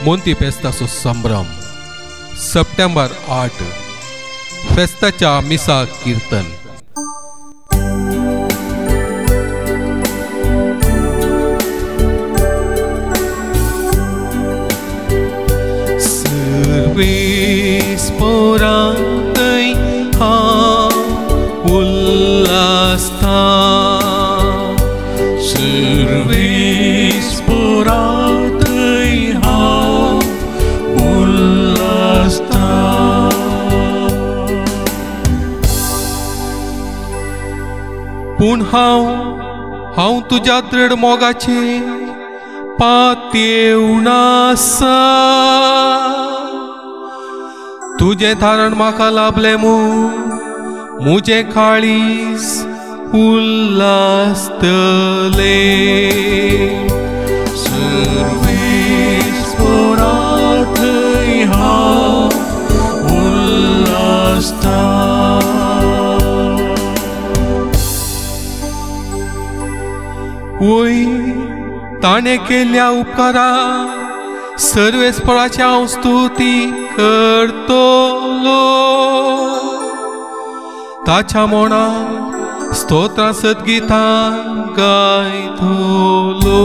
मोंती फेस्ताचो संभ्रम. सप्टेंबर 8 फेस्ताच्या मिसा कीर्तन. सर्वेस पोरांतय हांव उल्हासता, सर्वेस पोरांतय हांव उल्हासता. पूण हांव हांव तुज्या दृढ मोगाचे पातयेवन आसा, तुजें धारण म्हाका लाभलें म्हूण म्हजें काळीज उल्हासतलें. सर्वेस पोरांतय हांव उल्हासता. वय ताणें केल्ल्या उपकारा सर्वेस्पराची हांव स्तुती करतलो, ताच्या मोणा स्तोत्रां सद्गितां गायतलो.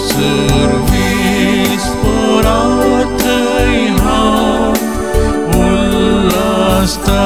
सर्वेस पोरांतय हांव उल्हासता.